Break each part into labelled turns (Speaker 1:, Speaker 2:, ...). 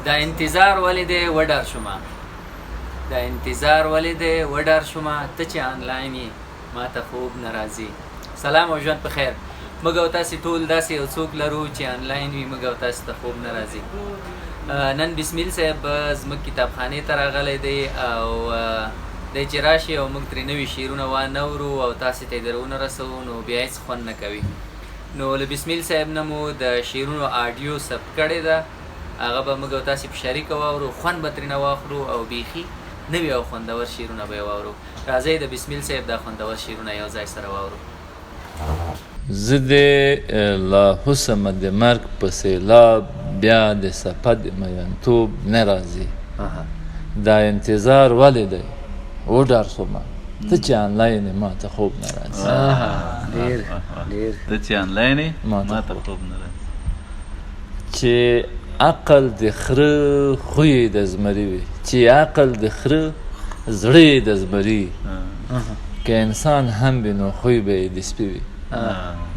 Speaker 1: دا انتظار ولې دی وډار شومه، دا انتظار ولې دی وډار شومه، ته چې آنلاین یې ماته خوب نه راځي. سلام او ژوند په خیر. موږ او تاسې ټول داسې یو څوک لرو چې آنلاین وي، موږ او تاسې ته خوب نه راځي. نن بسمیل صاحب زموږ کتابخانې ته راغلی دی او دی چې راشي او موږ ترې نوي شعرونه وانه ورو او تاسې ته یې در ونه رسوو نو بیا هېڅ خوند نه کوي. نو له بسمیل صاحب نه مو د شعرونو آډیو ثبت کړې ده، هغه به موږ او تاسې په شریکه واورو، خوند به ترېنه واخلو او بیخي نوي او خوندور شعرونه به یې واورو. راځئ د بسمیل صاحب دا خوندور شعرونه یو ځای سره واورو.
Speaker 2: زه دې لاهو سمه د مرګ په سیلاب بیا د سپه د میینتوب نه راځي. دا انتظار ولې دی وډار سومه، ته چې انلاین یې ماته خوب نه راځي.
Speaker 1: ډېر ډېر
Speaker 3: ته چې انلاین یې ماته خوب نه راځي.
Speaker 2: چې عقل د خره خوی د زمري وي، چې عقل د خره زړه یې د زمري، که انسان هم وي نو خوی به یې د سپي وي.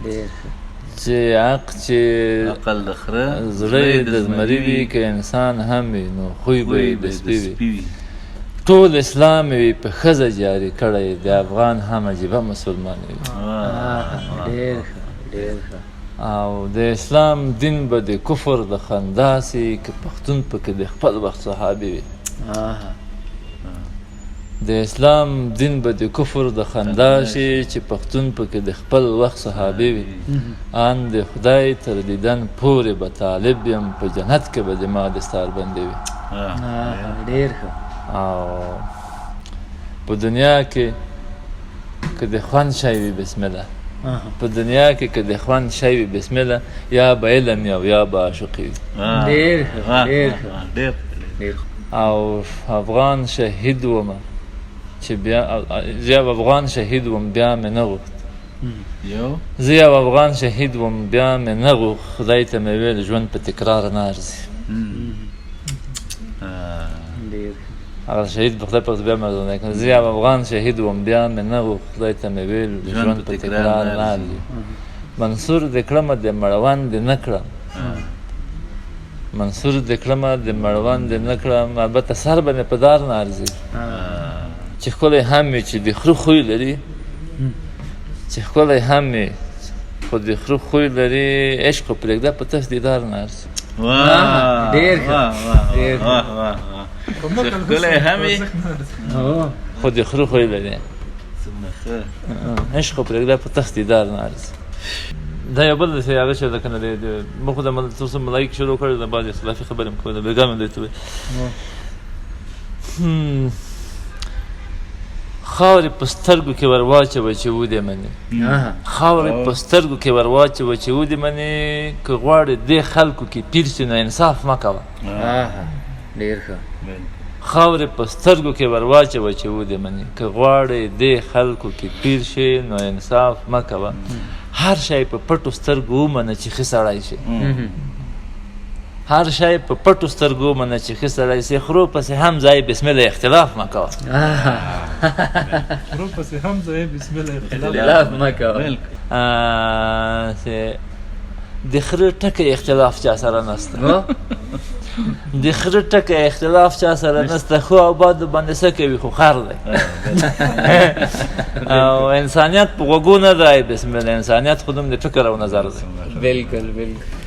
Speaker 1: ډېر ښه.
Speaker 2: چې چې
Speaker 3: عقل د خره
Speaker 2: زړه یې د زمري وي، که انسان هم وي نو خوی به یې د سپي وي. ټول اسلام وي په ښځه جاري کړی، د افغان هم عجیبه مسلمان وي.
Speaker 1: ډېر ښه، ډېر ښه.
Speaker 2: او د اسلام دین به د کفر د خندا سي، که پښتون پکې د خپل وخت صحابي وي. د اسلام دین به د کفر د خندا شي، چې پښتون پکې د خپل وخت صحابي وي. ان د خدای تر دیدن پورې به طالب یم، په جنت کې به زما دستاربندي وي.
Speaker 1: ډېر ښه.
Speaker 2: او په دنیا کې که د خوند شی وي بسم الله، په دنیا کې که د خوند شی وي بسم الله، یا به علم او یا به عاشقي وي.
Speaker 1: ډېر ښه، ډېر ښه،
Speaker 3: ډېر
Speaker 1: ډېر.
Speaker 2: او افغان شهید وم چې بیا زه یو افغان شهید وم بیا مې نه غوښت. زه یو افغان شهید وم بیا مې نه غوښت، خدای ته مې ویل ژوند په تکرار نه ارزي. هغه شهید په خدای په بیا مې ځان کړ. زه یو افغان شهید وم بیا مې نه غوښت، خدای ته مې ویل ژوند په تکرار نه ارزي. منصور دې کړمه د مړوند دې نه کړم، منصور دې کړمه د مړوند دې نه کړم، البته سر به مې په دار نه ارزي. چې ښکلی هم وي چې د خره خوی لري، چې ښکلی هم وي خو د خره خوی لري، عشق خو پرېږده په تش دیدار نه ارزي.
Speaker 1: ډېر ښه، ډېر ښه.
Speaker 3: ښکلی هم وي
Speaker 2: خو د خره خوی لري، عشق خو پرېږده په تش دیدار نه ارزي. دا یو بل داسې هغه شی ده که نه دی، موږ خو د څو څه ملایک شروع کړې ده، بعضې اختلافي خبرې مو کولې، بېګا مې دوی ته ویل. خاورې په سترګو کې ور واچوه چې ودې مني، خاورې په سترګو کې ور واچوه چې ودې مني، که غواړې دې خلکو کې پیر شي نو انصاف مه کوه.
Speaker 1: ډېر ښه.
Speaker 2: خاورې په سترګو کې ور واچوه چې ودې مني، که غواړې دې خلکو کې پیر شي نو انصاف مه کوه. هر شی په پټو سترګو ومنه چې ښه سړی شي، هر شی په پټو سترګو ومنه چې ښه سړی شي، خرو پسې هم ځای بسم الله اختلاف مه کوه.
Speaker 4: خرو پسې هم ځای بسم الله
Speaker 1: اختلاف مه کوه.
Speaker 2: د خره ټکی اختلاف چا سره نسته، د خره ټکی اختلاف چا سره نسته، ښه او بد باندې څه کوي خو خر دی. او انسانیت په غوږو نه دی بسم الله، انسانیت خو دوم د فکر او نظر دی.
Speaker 1: بالکل بالکل.